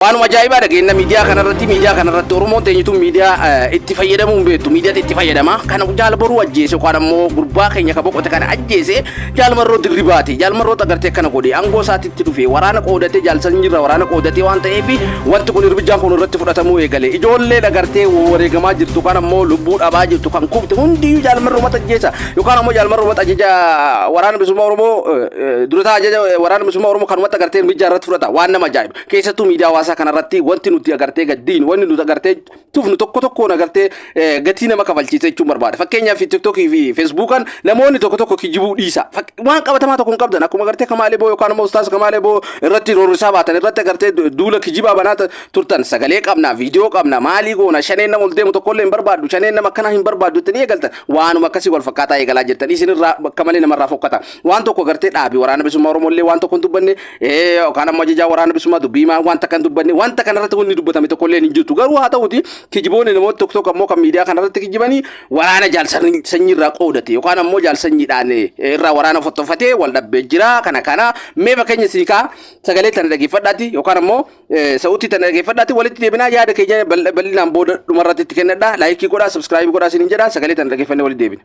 Waanuma ajaa'ibaa dhageenya miidiyaa kanarratti. Miidiyaa kanarratti Oromoon teenyitu miidiyaa itti fayyadamuu hin beektu. Miidiyaatti itti fayyadama. Kana Jaal Boruu ajjeese yookaan ammoo gurbaa keenya ka boqote kana ajjeese Jaal Marroo Dirribaati. Jaal Marroo agartee akkana godhe, aangoo isaatitti dhufe, waraana qoodatee, jaal sanyiirra waraana qoodatee waan ta'eef wanti kun irbijaan kun irratti fudhatamuu eegale. Ijoollee agartee wareegamaa jirtu kan ammoo lubbuu dhabaa jirtu kan kufte hundiyyuu Jaal Marroo mata ajjeesa yookaan ammoo Jaal Marroo mata ajaja Waraana Bilisummaa Oromoo, durataa ajaja Waraana Bilisummaa Oromoo kanumatti agartee irbijaa irratti fudhata. Waan nama ajaa'iba. Keessattuu miidiyaa hawaasaa kanarratti wanti nuti agartee gaddiin, wanti nuti agartee tufnu tokko tokkoon agartee gatii nama kafalchiisa jechuun barbaada. Fakkeenyaaf, TikTokii fi Facebookan namoonni tokko tokko kijibuu dhiisa. Waan qabatamaa tokko hin qabdan. Akkuma agartee Kamaalee Boo yookaan immoo Ustaaz Kamaalee Boo irratti roorrisaa baatan, irratti agartee duula kijibaa banaa turtan, sagalee qabna, viidiyoo qabna, maalii goona, shaneen nama ol deemu tokkollee hin barbaaddu, shaneen nama akkanaa hin barbaaddu jettanii eegaltan. Waanuma akkasii wal fakkaataa eegalaa jirtan. Isinirraa bakka malee namarraa fokkata. Waan tokko agartee dhaabi Waraana Bilisummaa Oromoo illee waan tokko hin dubbanne, yookaan ammoo ajajaa Waraana Bilisummaa dubbii himaa wanta kan dubbanne, wanta kanarratti wanni dubbatame tokko illee hin jirtu. Garuu haa ta'uti, kijiboonni namoota tokko tokko ammoo kan miidiyaa kanarratti kijibanii waraana jaal sanyii irraa qoodate yookaan ammoo jaal sanyiidhaan irraa waraana fottofatee wal dhabbee jira. Kana mee fakkeenya isinii kaa, sagalee tana dhaggeeffadhaati yookaan ammoo sa'uutii tana dhaggeeffadhaati, walitti deebinaa, yaada keenya bal'inaan booda dhumarratti itti kennadha. Like godhaa, subscribe godhaa isiniin jedha. Sagalee tana dhaggeeffannee walitti deebina.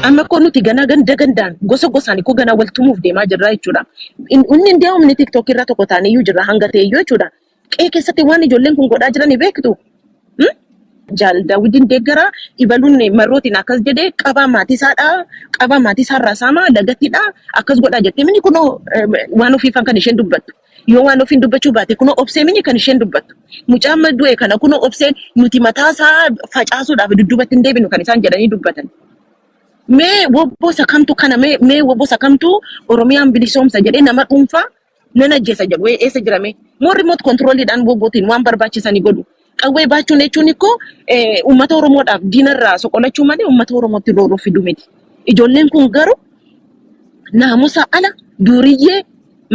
Amma koo nuti ganaa ganda gandaan, gosa gosaan koo ganaa wal tumuuf deemaa jirra jechuudha. Inni hin deemne TikTok irra tokko taanee iyyuu jirra hanga ta'e iyyuu jechuudha. Qe'ee keessatti waan ijoolleen kun godhaa jiran beektu. Jaal Daawwitiin deeggaraa, ibaluun marrootiin akkas jedhee, qabaa maatii isaadhaa, qabaa maatii isaarraa saamaa lagattidhaa, akkas godhaa jettee mini kunoo waan ofiifan kan isheen dubbattu. Yoo waan ofiin dubbachuu baate, kunoo obsee mini kan isheen dubbattu. Mucaan du'e kana kunoo obseen nuti mataa isaa facaasuudhaaf dudduubatti hin deebinu kan isaan jedhanii dubbatan. Mee wobboo isa kamtu kana, mee wobboo isa kamtu Oromiyaan bilisoomsa jedhee nama dhuunfaa nan ajjeesa jedhu eessa jirame? Moo remote controliidhaan wobbootiin waan barbaachisanii godhu. Qawwee baachuun jechuun ikkoo uummata Oromoodhaaf diinarraa soqolachuu malee uummata Oromootti roorroo fiduu miti. Ijoolleen kun garuu naamusa ala duuriyyee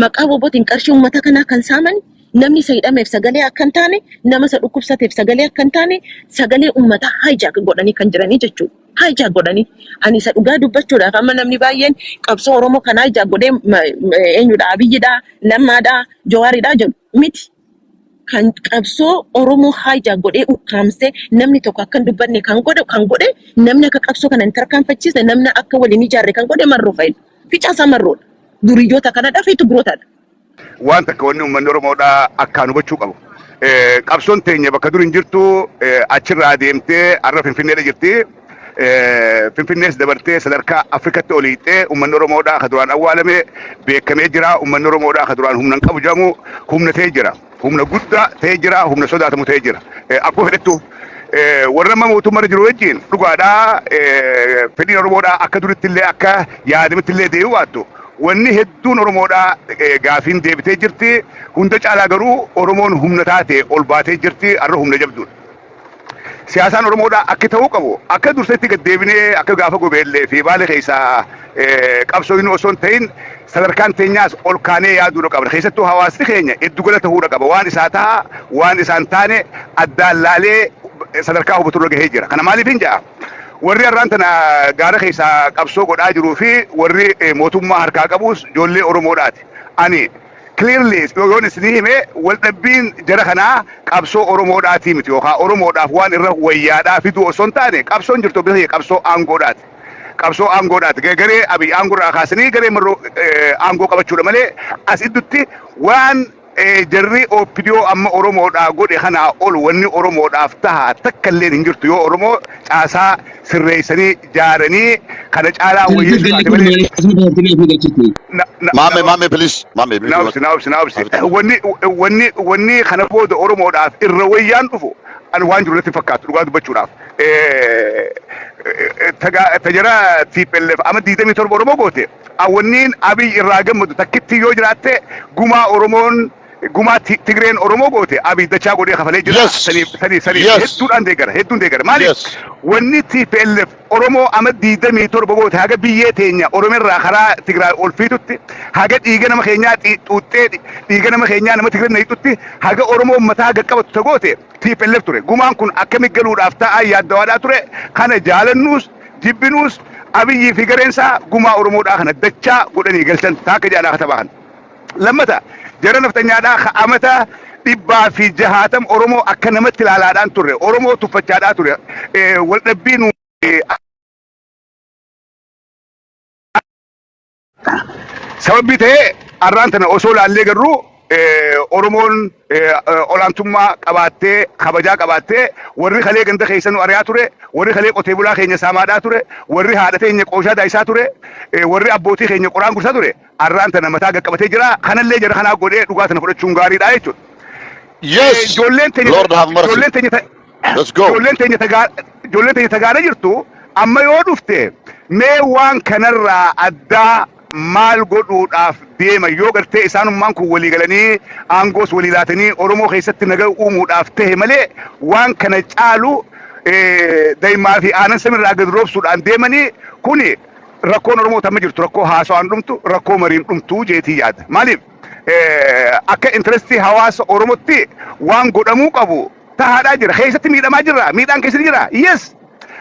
maqaa wobbootiin qarshii uummata kanaa kan saaman, namni isa hidhameef sagalee akka hin taane, nama isa dhukkubsateef sagalee akka hin taane, sagalee uummataa hijack godhanii kan jiranii jechuudha. Hijack godhanii. Ani isa dhugaa dubbachuudhaaf, amma namni baay'een qabsoo Oromoo kan hijack godhee eenyudha, Abiyyidha, Lammaadha, Jawaaridha jedhu miti. Kan qabsoo Oromoo hijack godhee ukkaamsee namni tokko akka hin dubbanne kan godhe, namni akka qabsoo kana hin tarkaanfachiisne, namni akka waliin ijaarre kan godhe Marroo fa'i. Ficaasaa Marroodha. Duriyyoota kanadha fi Tigrootadha. Waan takka wanni uummanni Oromoodhaa akkaan hubachuu qabu. Qabsoon teenya bakka dur hin jirtu, achirraa deemtee har'a Finfinneedha jirti. Finfinnees dabartee sadarkaa Afrikatti ol hiixxee uummanni Oromoodhaa ka duraan awwaalame beekamee jira. Uummanni Oromoodhaa ka duraan humna hin qabu jedhamu humna ta'ee jira. Humna guddaa ta'ee jira. Humna sodaatamu ta'ee jira. Akkuma fedhettu warra amma mootummaa jiru wajjin dhugaadhaa fedhiin Oromoodhaa akka duritti illee akka yaadametti illee deebi'u baattu, wanni hedduun Oromoodhaa gaafiin deebitee jirti. Hunda caalaa garuu Oromoon humna taate ol baatee jirti. Har'a humna jabduudha. Siyaasaan Oromoodhaa akka ta'uu qabu akka dursatti gad deebinee akka gaafa gobeellee fi baale keessaa qabsoo inni osoo hin ta'in, sadarkaan teenyaas ol kaanee yaaduudha qabna. Keessattuu hawaasni keenya giddugala ta'uudha qaba. Waan isaa ta'a, waan isaan taane addaan laalee sadarkaa hubaturra gahee jira. Kana maaliif hin ja'a? Warri har'aan tana gaara keessaa qabsoo godhaa jiruu fi warri mootummaa harkaa qabus ijoollee Oromoodhaati. Ani clearly yoon isinii hime, waldhabbiin jara kanaa qabsoo Oromoodhaatii miti yookaan Oromoodhaaf waan irra wayyaadhaa fiduu osoo hin taane, qabsoon jirtu biyya qabsoo aangoodhaati. Qabsoo aangoodhaati. Garee Abiy aangoo irraa kaasanii garee Marroo aangoo qabachuudha malee, as iddutti waan jarri OPDO amma Oromoodhaa godhe kanaa ol wanni Oromoodhaaf taha takka illee hin jirtu, yoo Oromoo caasaa sirreessanii jaaranii kana caalaa wayyeessuu taate malee. Maame, maame, please. Maame. Na obsi, na obsi, na obsi. Wanni kana booda Oromoodhaaf irra wayyaan dhufu ani waan jiru natti fakkaatu, dhugaa dubbachuudhaaf. Tajara TPLF amma 27 Oromoo goote. Wanniin Abiy irraa gammadu takkitti yoo jiraatte, gumaa Oromoon, gumaa Tigreen Oromoo goote Abiy dachaa godhee kafalee jira. Saniif hedduudhaan deeggara, hedduun deeggara. Maaliif? Wanni TPLF Oromoo amma 27 goote, haga biyyee teenya Oromiyaa karaa Tigraay ol fiitutti, haga dhiiga nama keenyaa xuuxxee dhiiga nama keenyaa nama Tigraay naqxutti, haga Oromoo mataa qaqqabatu ta goote TPLF ture. Gumaan kun akkami galuudhaaf taa'aa yaaddawaadhaa ture. Kana jaalannuus jibbinuus Abiyyii fi gareen isaa gumaa Oromoodhaa kana dachaa godhanii galchan taakka jedhaa katabaa kana. Lammata, jara nafxanyaadhaa ka amata 160 Oromoo akka namatti ilaalaadhaan turre, Oromoo tuffachaadhaa ture, waldhabbii nu sababbii ta'ee arraan tana osoo laallee garuu Oromoon olaantummaa qabaattee, kabajaa qabaattee, warri kalee ganda keessa nu ari'aa ture, warri kalee qotee bulaa keenya saamaadhaa ture, warri haadha teenya qooshaa daa'isaa ture, warri abbootii keenya qoraan gursaa ture arraan tana mataa gaqqabatee jira. Kanallee jara kanaa godhee dhugaa tana fudhachuun gaariidha jechuudha. Yes. Ijoolleen teenya Lord have mercy. ijoolleen teenya Let's go. Ijoolleen teenya tagaana jirtu amma yoo dhufte, mee waan kanarraa addaa maal godhuudhaaf deema? Yoo gartee isaanummaan kun walii galanii aangoos walii laatanii Oromoo keessatti nagaa uumuudhaaf tahe malee, waan kana caalu daa'imaa fi aanan samirraa gad roobsuudhaan deemanii, kuni rakkoon Oromoo tamma jirtu rakkoo haasawaan dhumtu, rakkoo mariin dhumtu jeetii yaada. Maaliif, akka interestii hawaasa Oromootti waan godhamuu qabu tahaadhaa jira. Keessatti miidhamaa jirra. Miidhaan keessa jira. Yes.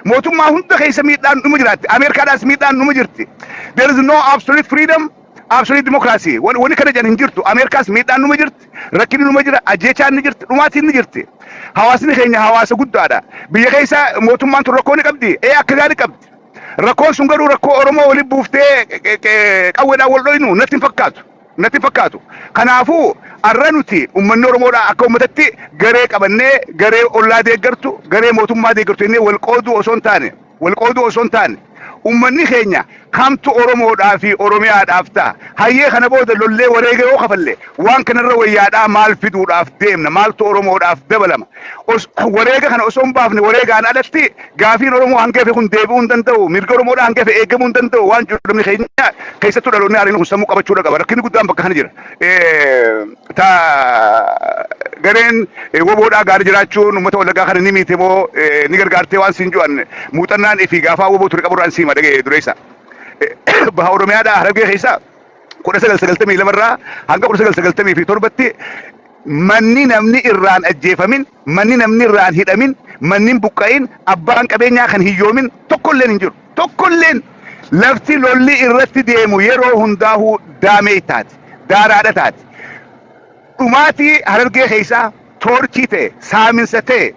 Mootummaa hunda keessa miidhaan dhuma jiraatti. Ameerikaadhaas miidhaan dhuma jirti. There is no absolute freedom, absolute democracy. Wani kana jedhan hin jirtu. Ameerikaas miidhaan dhuma jirti. Rakkinni dhuma jira. Ajjeechaan ni jirti. Dhumaatiin ni jirti. Hawaasni keenya hawaasa guddaadha. Biyya keessa mootummaan tun rakkoo ni qabdi. Ee, akka gaarii qabdi. Rakkoon sun garuu rakkoo Oromoo waliin buuftee qawweedhaan wal dhoynu natti hin fakkaatu. Natti hin fakkaatu. Kanaafuu arra nuti uummanni Oromoodhaa akka uummatatti garee qabannee, garee ollaa deeggartu, garee mootummaa deeggartu jennee wal qooduu osoo hin taane, uummanni keenya kamtu Oromoodhaa fi Oromiyaadhaaf ta'a? Hayyee, kana booda lollee wareega yoo kafalle waan kanarra wayyaadhaa maal fiduudhaaf deemna? Maaltu Oromoodhaaf dabalama? Wareega kana osoo hin baafne, wareegaan alatti gaafiin Oromoo hanga hafe kun deebi'uu hin danda'u. Mirga Oromoodhaa hanga hafe eegamuu hin danda'u. Waan jiru namni keenya, keessattuu dhaloonni haaraan kun, sammuu qabachuudha qaba. Rakkinni guddaan bakka kana jira. Ta gareen woboodhaa gaarii jiraachuun uummata Wallaggaa kana ni miite moo ni gargaartee waan siin ju'an, muuxannaan fi gaafaa woboo ture qaburraan siima dhagee dureessa. Baha Oromiyaadhaa Harargee keessaa 1992 irraa hanga 1997tti manni namni irraan ajjeefamin, manni namni irraan hidhamin, manni hin buqqa'in, abbaan qabeenyaa kan hiyyoomin tokkolleen hin jiru. Tokkolleen. Lafti lolli irratti deemu yeroo hundaa'uu daamee taati. Daaraadha taati. Dhumaatii Harargee keessaa toorchii ta'e, saaminsa ta'e,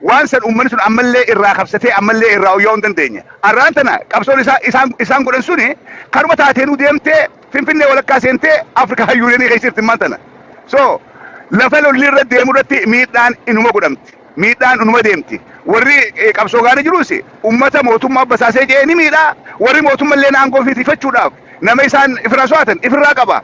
waan san uummanni sun ammallee irraa qabsatee ammallee irraa uyyaa'uu hin dandeenye. Arraan tana qabsoon isaa isaan godhan suni karuma taateenuu deemtee Finfinnee walakkaa seentee Afrikaa hayyuulenii keessa jirti ammaan tana. So lafa lolli irra deemu irratti miidhaan inuma godhamti. Miidhaan inuma deemti. Warri qabsoo gaarii jirus uummata mootummaa basaasee jedhee ni miidhaa. Warri mootummaa aangoo fiitifachuudhaaf nama isaan ifirraa so'atan ifirraa qaba.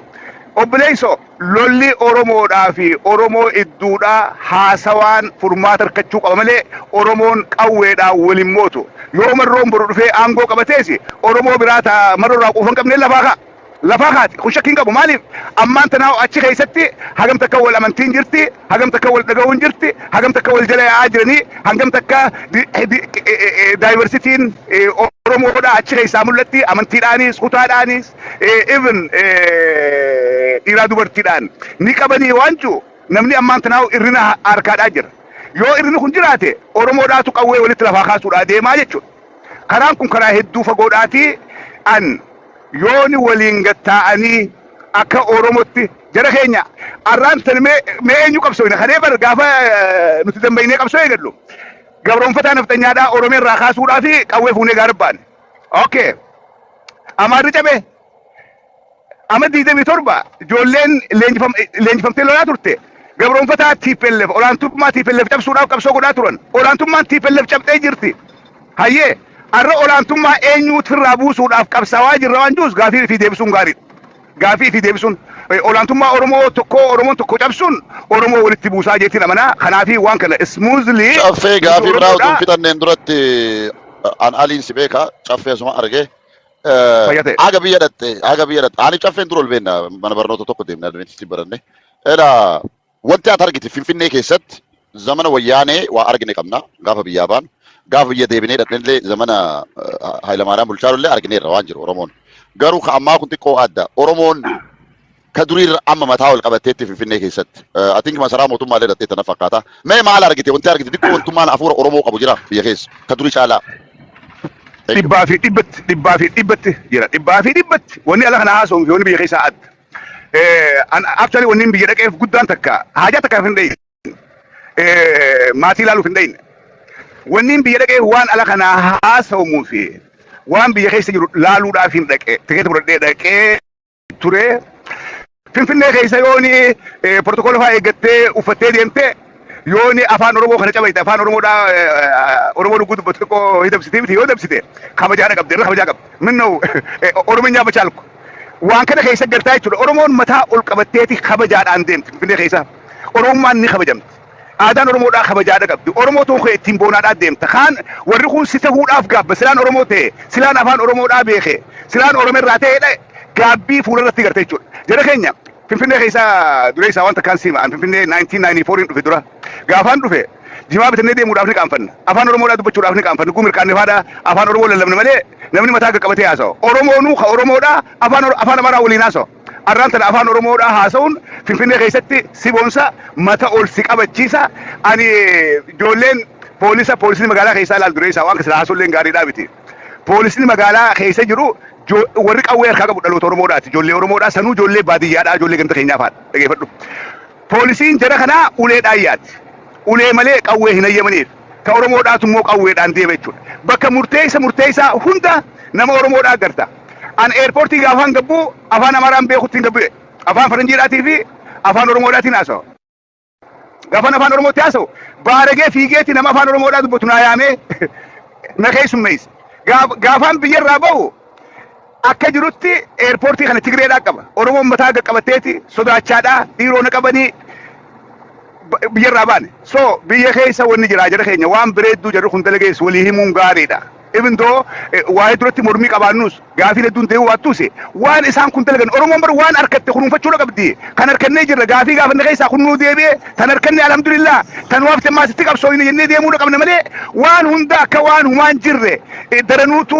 Obboleessoo, lolli Oromoodhaa fi Oromoo idduudhaa haasawaan furmaata argachuu qaba malee Oromoon qawweedhaan waliin mootu. Yoo Marroon boru dhufee aangoo qabatees Oromoo biraa taa Marroo irraa quufa hin qabneen lafaa ka'a. Lafaa kaati. Kun shakkii hin qabu. Maaliif, ammaan tanaa achi keessatti hagam takka wal amantiin jirti, hagam takka wal dhaga'uun jirti, hagam takka wal jala yaa'aa jiranii, hangam takka diversityn Oromoodhaa achi keessaa mul'atti, amantiidhaanis, kutaadhaanis, even dhiiraa dubartiidhaan ni qabanii waan jiru namni ammaan tanaa irrina harkaadhaa jira. Yoo irrinni kun jiraate Oromoodhaatu qawwee walitti lafaa kaasuudhaa deemaa jechuudha. Karaan kun karaa hedduu fagoodhaati. An yooni waliin gattaa'anii akka Oromootti jara keenya arraan tan mee eenyu qabsooyna kanee bar gaafa nuti dambaynee qabsoo eegallu gabroonfataa nafxanyaadhaa Oromiyaa irraa kaasuudhaa fi qawwee fuunee gaara baane. Okay. Amaarri cabee amma 27 ijoolleen leenjifamtee lolaa turte. Gabroonfataa TPLF, olaantummaa TPLF cabsuudhaaf qabsoo godhaa turan. Olaantummaan TPLF cabxee jirti. Hayyee, har'a olaantummaa eenyuutu irraa buusuudhaaf qabsaawaa jirra waan jiruus gaafii fi deebisuun gaariidha. Gaafii fi deebisuun olaantummaa Oromoo tokko, Oromoon tokko cabsuun Oromoo walitti buusaa jeetiin amanaa. Kanaafi waan kana smoothly Caffee, gaafii biraa utuu hin fixanneen duratti, an Aliin si beeka, Caffee asuma arge. Fayyaa ta'e. Haga biyya dhatte ani Caffeen dura ol beenna, mana barnoota tokko deemne, Adventistii baranne. Edha, wanti ati argite Finfinnee keessatti zamana Wayyaanee waa argine qabna gaafa biyyaa baanu. Gaafa biyya deebinee dhaqnellee zamana Hayilamaariyaam bulchaa illee argineerra waan jiru Oromoon. Garuu ka ammaa kun xiqqoo adda. Oromoon ka duriirra amma mataa ol qabatteetti Finfinnee keessatti. I think masaraa mootummaa illee dhattee tana fakkaata. Mee maal argite? Wanti argite xiqqoo wantummaan hafuura Oromoo qabu jira biyya keessa ka durii caalaa? Thank you. 100tti, 100tti jira. 100tti wanni ala kana haasa'u fi wanni biyya keessaa adda. Actually, wanni biyya dhaqeef guddaan takka haajaa takkaaf hin dhayine. Maatii ilaaluuf hin dhayine. Wanni biyya dhaqeef waan ala kana haasa'umuu fi waan biyya keessa jiru laaluudhaaf hin dhaqe. Tikeeta fudhadhee dhaqee ture. Finfinnee keessa yooni protocol fa'aa eeggattee uffattee deemte, yooni afaan Oromoo kana cabayte, afaan Oromoodhaa Oromoo lubbuu dubbatu xiqqoo hidabsitee miti, yoo dabsite kabajaadha qabdi, irra kabajaa qabdi. Minnoo Orominyaa bachaalku. Waan kana keessa galtaa jechuudha. Oromoon mataa ol qabatteeti kabajaadhaan deemti Finfinnee keessa. Oromummaan ni kabajamti. Aadaan Oromoodhaa kabajaadha qabdi. Oromoo ta'uu kee ittiin boonaadhaa deemta. Kaan warri kun si ta'uudhaaf gaabba. Silaan Oromoo ta'e, silaan afaan Oromoodhaa beeke, silaan Oromerraa ta'edha, gaabbii fuularratti garte jechuudha. Jara keenya, Finfinnee keessa duree isaa waan takkaan siima. An Finfinnee 1994 dhufe dura. Gaafaan dhufe jimaa bitannee deemuudhaaf ni qaanfanna. Afaan Oromoodhaa dubbachuudhaaf ni qaanfanna. Gumir qaannefaadhaa afaan Oromoo lallabna malee namni mataa qaqqabatee haasa'a. Oromoonuu ka Oromoodhaa afaan Amaaraa waliin haasa'a. Arraan tana afaan Oromoodhaa haasa'uun Finfinnee keessatti si boonsa, mata ol si qabachiisa. Ani ijoolleen poolisni magaalaa keessaa ilaal duree isaa waan kasila haasa'ullee gaariidhaa miti. Poolisni magaalaa keessa jiru warri qawwee harkaa qabu dhaloota Oromoodhaati. Ijoollee Oromoodhaa sanuu ijoollee baadiyyaadhaa, ijoollee ganda keenyaa fa'aadha. Dhageeffadhu. Poolisiin jara kanaa uleedhaan yaati. Ulee malee qawwee hin hayyamaniif. Ka Oromoodhaatu immoo qawweedhaan deema jechuudha. Bakka murteessa murteessaa hunda nama Oromoodhaa agarta. An airportii gaafaan gabbuu afaan Amaaraan beekutti hin gabbue. Afaan Faranjiidhaatii fi afaan Oromoodhaatiin haasawa. Gaafan afaan Oromootti haasa'u baaragee fiigeeti nama afaan Oromoodhaa dubbatu naa yaamee na keessummeessa. Gaafaan biyyarraa bahu akka jirutti airportii kana Tigreedhaa qaba. Oromoon mataa qaqqabatteeti sodaachaadhaa dhiiroo na qabanii biyyarraa baane. So biyya keessa wanni jira, jara keenya, waan bareedduu jarri kun dalageessu walii himuun gaariidha. Even though waa'ee duratti mormii qabaannus, gaafiin hedduun deebi'uu baattus, waan isaan kun dalagan, Oromoon bar waan harkatte kunuunfachuu qabdi. Kan harkannee jirra, gaafii gaafanne keessaa kun nuu deebi'e, tan harkanne alhamdulillah, tan waafte maasitti qabsooyne jennee deemuu qabna malee waan hunda akka waan humaan jirre daranuutu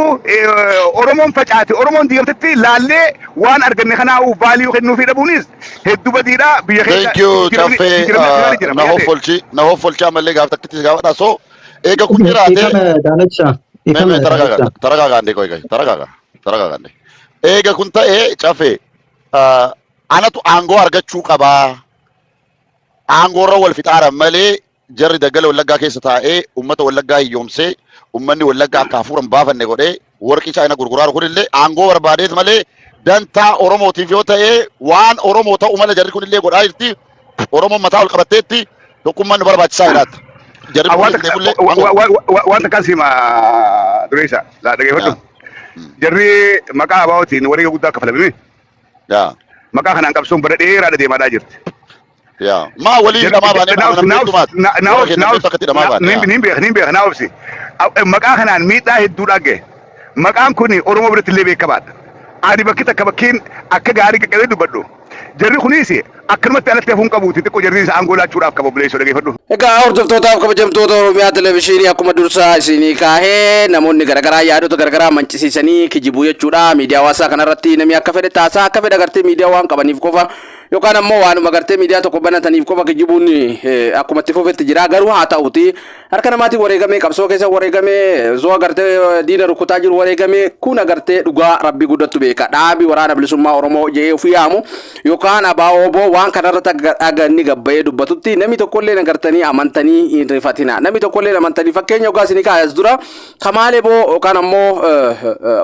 Oromoon facaate, Oromoon diigamtetti laallee waan arganne kanaa'uu value kennuufii dhabuunis hedduu badiidha biyya keessa. Thank you, jijjiiramni Caffee. jijjiiramni jira. Na hoffolchi, na hoffolchi, ammallee gaaf takkitti gaafadha. So eega kun jiraate Ikama Daalacha. Mee Ikama mee, taragaaga, Daalacha. taragaaga ande, qoy qoy, taragaaga, taragaaga ande. Eega kun ta'e, Caffee, anatu aangoo argachuu qabaa. Aangoorra wal fixaara malee jarri daggala Wallaggaa keessa taa'ee ummata Wallaggaa hiyyoomsee, ummanni Wallaggaa akka hafuuran baafanne godhee warqii Chaayina gurguraaru kunillee aangoo barbaadeet malee dantaa Oromootiif yoo ta'e waan Oromoo ta'u mala jarri kunillee godhaa jirti. Oromoon mataa ol qabatteetti tokkummaan nu barbaachisaa jedhaata. Jarri kun deemullee Waan takkaan siima dureessa laa dhageeffadhu. Jarri maqaa ABOtiin wareega guddaa kafalame. Maqaa kanaan qabsoon bara dheeraadha deemaadhaa jirti. Yaa. Maa walii hidhamaa baanee nama namni heddumaati. Warra keenya namni akkatti hidhamaa baane. Niin beeka, niin beeka, naa obsi. Maqaa kanaan miidhaa hedduu dhagge. Maqaan kun Oromoo biratti illee beekamaadha. Ani bakki takka bakkiin akka gaarii qaqqabee dubbadhu. Jarri kunis akkanumatti alatti hafuun qabuuti, xiqqoo jarri isa aangoo laachuudhaaf qaba, obboleessoo, dhageeffadhu. Egaa hordoftootaaf kabajamtoota Oromiyaa Televezyiinii, akkuma dursaa isinii kaahee namoonni garaagaraa yaadota garaagaraa mancisiisanii kijibuu jechuudha. Miidiyaa hawaasaa kanarratti namni akka fedhe taasaa akka fedhe agartee miidiyaa waan qabaniif qofa yookaan ammoo waanuma gartee miidiyaa tokko banataniif qofa kijibuun akkuma itti fufetti jira. Garuu haa ta'uti, harka namaatiin wareegamee, qabsoo keessa wareegamee, osoo agartee diina rukutaa jiru wareegamee, kun agartee dhugaa rabbii guddattu beeka. Dhaabi Waraana Bilisummaa Oromoo jedhee ofii yaamu yookaan ABO waan kanarratti akka inni gabbayee dubbatutti namni tokkollee agartanii amantanii hin rifatina. Namni tokkollee amantanii, fakkeenya ogaa isinii kaayas dura Kamaal Heboo yookaan ammoo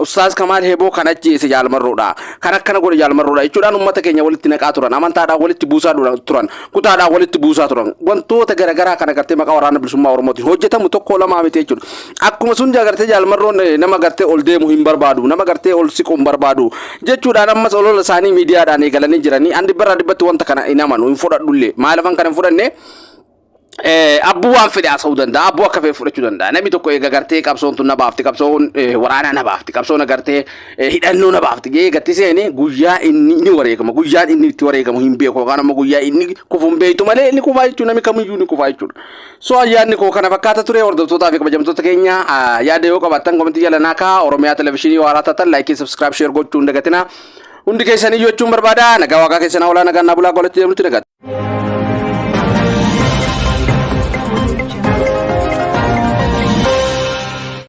Ustaaz Kamaal Heboo kan ajjeese Jaalmarroodha. Kan akkana godhe Jaalmarroodha jechuudhaan uummata keenya walitti naqaa turan. Amantaadhaan walitti buusaa turan. Kutaadhaan walitti buusaa turan. Wantoota garaagaraa kan agartee maqaa Waraana Bilisummaa Oromootiin hojjetamu tokko lamaa miti jechuudha. Akkuma sun agartee Jaalmarroon nama agartee ol deemu hin barbaadu. Nama agartee ol siqu hin barbaadu jechuudhaan ammas olola isaanii miidiyaadhaan eegalanii jiranii. Andi barraa dhibbatti wanta kana hin amanu, hin fudhadhullee. Maaliifan kana hin fudhanne? Abbuu waan fedhe haasa'uu danda'a. Abbuu akka fedhe fudhachuu danda'a. Namni tokko eega gartee qabsoon tun na baafti, qabsoon waraanaa na baafti, qabsoon agartee hidhannoo na baafti jee gatti seene, guyyaa inni ni wareegama. Guyyaan inni itti wareegamu hin beeku yookaan ammoo guyyaa inni kufu hin beektu malee inni kufaa jechuudha. Namni kamiyyuu ni kufaa jechuudha. So ayyaanni koo kana fakkaata ture. Hordoftootaa fi kabajamtoota keenya, yaada yoo qabaattan commentii jala naa kaa'aa. Oromiyaa Televezyiinii waaraa taatan like, subscribe, share gochuu hin dagatinaa. Hundi keessaniyyuu jechuun barbaada. Nagaa waaqaa keessanaa olaa, nagaan naa bulaa, golatti deemnutti nagaatti.